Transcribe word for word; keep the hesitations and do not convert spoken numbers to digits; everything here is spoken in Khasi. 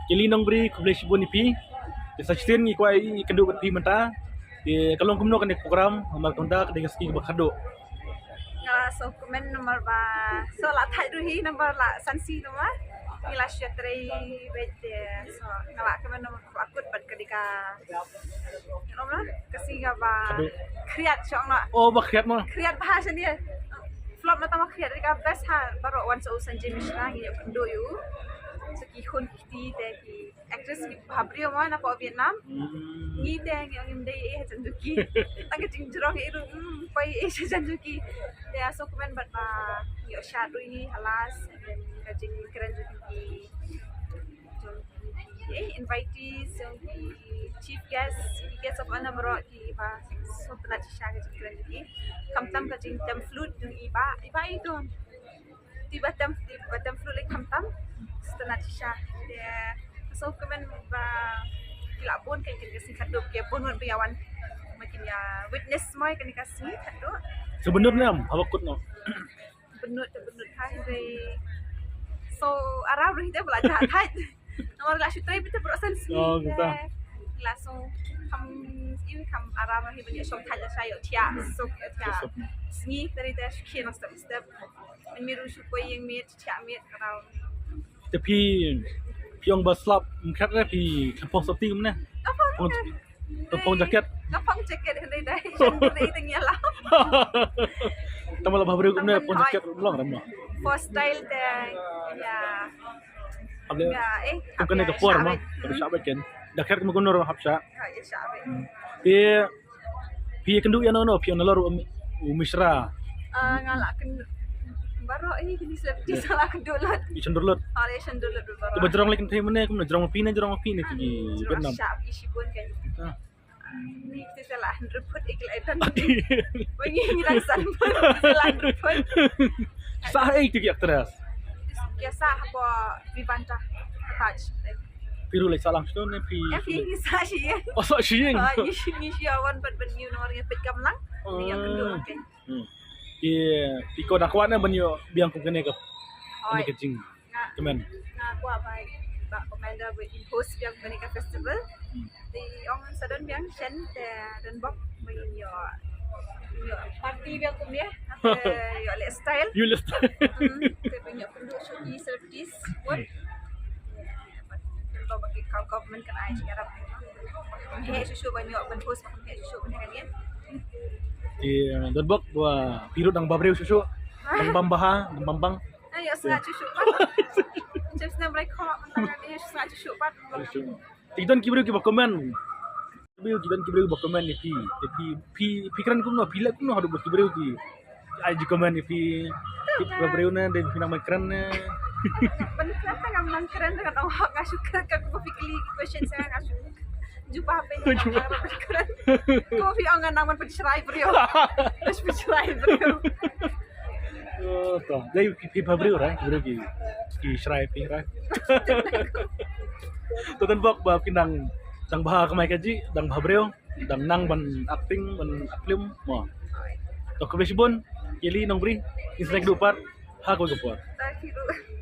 Kili Nongbri, khublei shibun ïa phi. Te sa shisien ngi kwah ïakynduh bad phi mynta. Te ka long kumno kane ka program, namar ka dei ka sngi kaba khatduh. Nga la sngewkmen namar ba, so la thait ruh hi namar la san sngi namar. Ngi la shu trei beit te, so nga la kmen namar ba kut bad ka dei ka, you know, ka sngi kaba khriat shong na. Oh, ba khriat mo. Khriat ba ha shen ye. Flop na tama khriat dei ka best ha baroh wan sa u Sanjay Mishra ngi ïakynduh ïa u. So ki khun ki kti te ki actress ki bhabriew mo na po Vietnam. Hmm. Ngi te ngi ong ngim dei eh ha jan jong ki. Tang ka jingjrong eh ruh, hmm, poi eh ha jan jong ki. Te nga sngewkmen bad ba ngi ïoh shad ruh hi ha last, and then ka jingkren jong ki, jong ki, eh, invitees, jong ki chief guest, ki guest of honor baroh kiba sngewtynnat shisha ka jingkren jong ki. Khamtam ka jingtem flute jong i Bah, i Bah i don. Te ba tem, te ba tem flute lei khamtam sngewtynnat shisha. Te nga sngewkmen ba ki la bun, ka dei ka sngi khatduh, ki bun bun ba ïa wan. Ba kin ïa witness mo ïa kane ka sngi khatduh. So bynnud ne em, haba kut no? Bynnud te bynnud ha, hynrei so aram ruh te ba la jah thait. Namar la shu trei beit te baroh san sngi. Oh, kumta. Te la shu kham, ïa kham aram hi ban ïa shong thait la sha ïoh thiah, so ïoh thiah. Yes, sir. Sngi te ri te shu khie noh step step. Mynmiet ruh shu poi ïing miet, thiah miet, ka dei. Te phi, phi ong ba slap mkhat re, phi khlem phong sopti kumne? Nga phong. Phong, te phong jaket? Nga phong jaket hynrei dei shen dei te ngi la. Tang ba la bhabriew kumne, tang phong jaket ym long re mo. For style te, ïa. Hap leh. Ïa, eh, kum kane ka por mo. Hap shah beit ken. Jaket kum kumno hap shah. Ha, ïa shah beit. Te phi ïakynduh ïano ïano, phi ong nalor u Mishra? Ah, nga la kynduh baroh, eh, kine celebrities nga la kynduh lut. Ïa shon dur lut. Ah, ïa shon dur lut baroh. Te ba jrong lei kynthei mynne, kumno, jrong ma phi ne, jrong ma phi ne, ki Vietnam? Shah, ki shibun kan. Ah. Ni kita salah hundred foot ik lai tan. Wengi ngi dang san foot, salah hundred foot. Sah ei tu ki actress? Ki sah hapoh Vivanta. Touch. Phi ruh leh sah lang sdang ne phi? Eh, phi ngi sah shi ïing. Oh, sah shi ïing. Ah, ngi shi, ngi shi wan pat ban ïoh nor ngi peit kam lang. Ngi ïa kynduh lang. Hmm. Ki, ki ko da kwah ne ban ïoh biang kum kane ka, kane ka jing. Nga, kmen. Nga kwah ba, ba Commander ba in host biang kane ka festival. Hmm. Te ong sa don biang shen te don bok ba in ïoh, ïoh party biang kumne. Te ïoh leh style. Ïoh leh style. Hmm. Te ba in ïoh kynduh shuh ki celebrities. What? Don bok ba ki cow government kan ai sha rap. He shuh shuh ba in ïoh ban host ba he shuh shuh ban he. Te don bok ba phi ruh dang bhabriew shuh shuh. Dang bam bha, dang bam bang. Ai, ïa sngewthuh shuh pat. James na brai kho, mynta nga ïa sngewthuh shuh pat. Te ki don ki briew kiba comment. Briew ki don ki briew kiba comment ïa phi. Te phi, phi, phi kren kumno, phi leh kumno haduh ba ki briew ki ai ji comment ïa phi. Phi ba briew ne, dei phi nang ban kren ne. Ban kren te ngam nang kren, te nga ong nga shu kren, ka ko phi kylli ki question sa nga shu jubab phi. Jubab. Ban kren. Ko phi ong nga nang ban pynshrai briew. Pynshrai briew. Oh, to. Dei phi, phi bhabriew re, briew ki, ki shrai phi re. To, don bok ba phi dang, dang bha kamai kajih, dang bhabriew, dang nang ban acting, ban act film mo. To, khublei shibun, Kili Nongbri, ngi sa ïakynduh pat ha kawei ka por. Thank you.